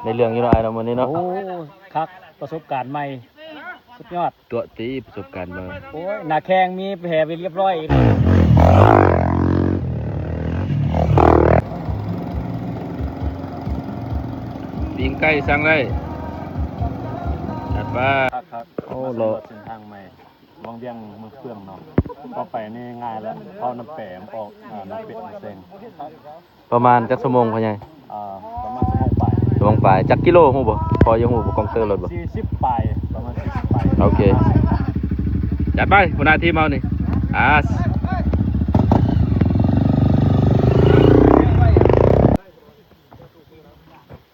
ໄດ້ເລື່ອງຢູ່ເນາະ ອ້າຍເນາະ ມື້ນີ້ເນາະ. ໂອ້ ຄັກ ປະສົບການໃໝ່ ສຸດຍອດ. ຕົວະຕິປະສົບການໃໝ່. ໂອ້ຍ ໜ້າແຂ່ງມີແຜໄປຮຽບຮ້ອຍ. ປີ້ງໄກ່ສັ່ງໄດ້ ຈັດໄປ. ຄັກໆ ໂອ້ ເລາະເສັ້ນທາງໃໝ່ ວັງວຽງ ເມືອງເຟືອງເນາະ. ຕໍ່ໄປນີ້ງ່າຍລະ ເຂົ້ານ້ຳແປມ ອອກ ອ່າ ນ້ຳເປັດ ນ້ຳແຊງ. ປະມານຈັກຊົ່ວໂມງພໍ່ໃຫຍ່? ອ່າ ປະມານຊົ່ວໂມງປາຍ. ຊົ່ວໂມງປາຍ. ຈັກກິໂລຮູ້ບໍ່? ພໍຈະຮູ້ບໍ່? ກອງເຕີລົດບໍ່? ສີ່ສິບປາຍ ປະມານສີ່ສິບປາຍ. ໂອເຄ ຈັດໄປ ຫົວໜ້າທີມເຮົານີ້. ອາ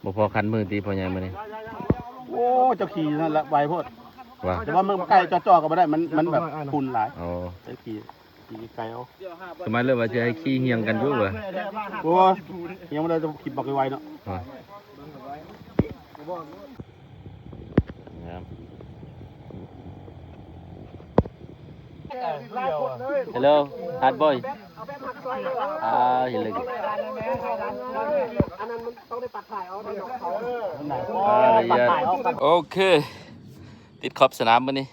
ບໍ່ພໍຄັນມືຕິພໍ່ໃຫຍ່ມື້ນີ້? ໂອ້ ເຈົ້າຂີ່ນັ້ນລະໄວໂພດ. ວ່າ ແຕ່ວ່າມັນໃກ້ຈໍ່ໆກໍບໍ່ໄດ້ ມັນ ມັນແບບຝຸ່ນຫຼາຍ. ອໍ ເຈົ້າຂີ່ ຂີ່ໄກເອົາ. ສະມາເລີ່ມວ່າຈະໃຫ້ຂີ່ຮຽງກັນຢູ່ວ່າ. ໂອ້ ຮຽງບໍ່ໄດ້ ແຕ່ຂີ່ບັກໄວໆເນາະ. Hello, hard boy. ອ່າ ເຫັນເລີຍ. ໂອເຄ ຕິດຂອບສະໜາມມື້ນີ້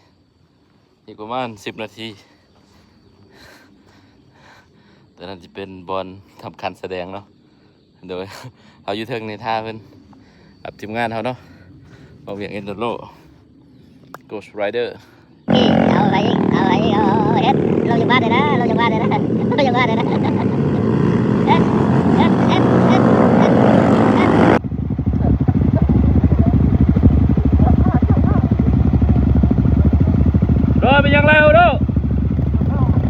ອີກປະມານສິບນາທີ. ຕົວນັ້ນຈະເປັນບ່ອນທຳການສະແດງເນາະ. ໂດຍ ເຮົາຢູ່ເທິງນີ້ຖ້າເພິ່ນກັບທີມງານເຮົາເນາະ ເວົ້າວຽກເອັນດູໂຣ Ghost Rider. ເອົາໄປອີກ ເອົາໄປອີກ ເອົາ ເຮັດ ລົງຈາກບ້ານເດີນະ ລົງຈາກບ້ານເດີນະ ລົງຈາກບ້ານເດີນະ. ໂດຍ ເປັນຫຍັງແລ້ວໂດ?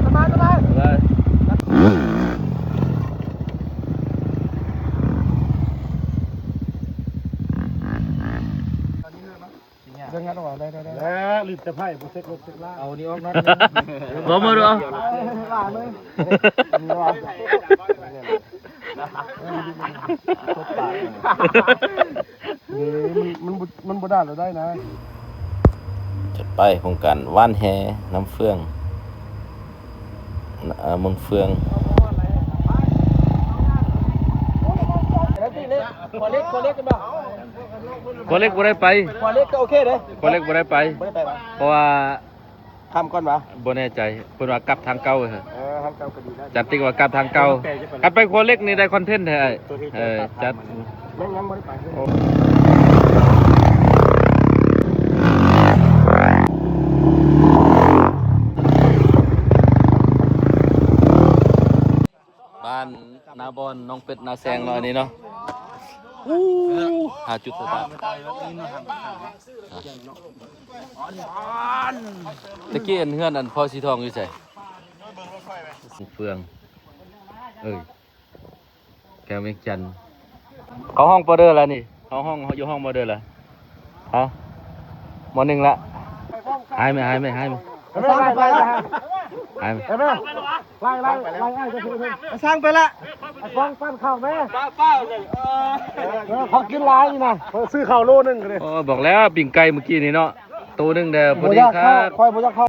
ສະບາຍ ສະບາຍ ສະບາຍ. ເລື່ອງງານອອກ ໄດ້ ໄດ້ ໄດ້ ແລ້ວ ຫຼິ້ນແຕ່ໄພ້ ບໍ່ເຊັກລົດເຊັກລາ ເອົານີ້ອອກໜ້ອຍໜຶ່ງ. ບໍ່ ມາດູເອົາ ວ່າເລີຍ ເອີ ມັນ ມັນບໍ່ ມັນບໍ່ດ້ານແລ້ວໄດ້ນະ. ຈັດໄປ ໂຄງການຫວ່ານແຫນ້ຳເຟືອງ ເອີ ເມືອງເຟືອງ. ຂົວເຫຼັກບໍ່ໄດ້ໄປ ຂົວເຫຼັກກໍໂອເຄເດ້ ຂົວເຫຼັກບໍ່ໄດ້ໄປ ບໍ່ໄດ້ໄປຫວາ ເພາະວ່າ ຂ້າມກ່ອນຫວາ ບໍ່ແນ່ໃຈ ເພິ່ນວ່າກັບທາງເກົ່າ. ເອີ ທາງເກົ່າກໍດີແລ້ວ ຈັນຕິກວ່າກັບທາງເກົ່າ. ຄັນໄປຂົວເຫຼັກນີ້ໄດ້ຄອນເທັນແທ້ອ້າຍ. ເອີ ຈັດ ຍັງ ຍັງບໍ່ໄດ້ໄປ. ບ້ານນາບອນ ໜອງເປັດ ນາແຊງເນາະ ອັນນີ້ເນາະ. ອູ້ ຫາຈຸດສະຕາດ. ຕະກີ້ອັນເຮືອນອັນພໍ່ສີທອງຢູ່ໃສ? ເຟືອງ ເອີຍ ແຂວງວຽງຈັນ. ເຂົ້າຫ້ອງປໍເດີລະນີ້ ເຂົ້າຫ້ອງ ຢູ່ຫ້ອງບໍເດີລະ. ຮະ ມໍໜຶ່ງລະ. ຫາຍໄໝ ຫາຍໄໝ ຫາຍໄໝ ຫາຍໄໝ ໄລ່ ໄລ່ ໄລ່ ໄອ້ຊ່າງໄປລະ. ໄອ້ຟອງປັ້ນເຂົ້າແມ້ ເອີ ຂໍກິນຫຼາຍນີ້ນະ ຊື້ເຂົ້າໂລໜຶ່ງກໍໄດ້. ໂອ້ ບອກແລ້ວ ປີ້ງໄກ່ມື້ກີ້ນີ້ເນາະ ໂຕໜຶ່ງແດ່ ພໍດີຄັກ. ຂ້ອຍບໍ່ຢາກເຂົ້າ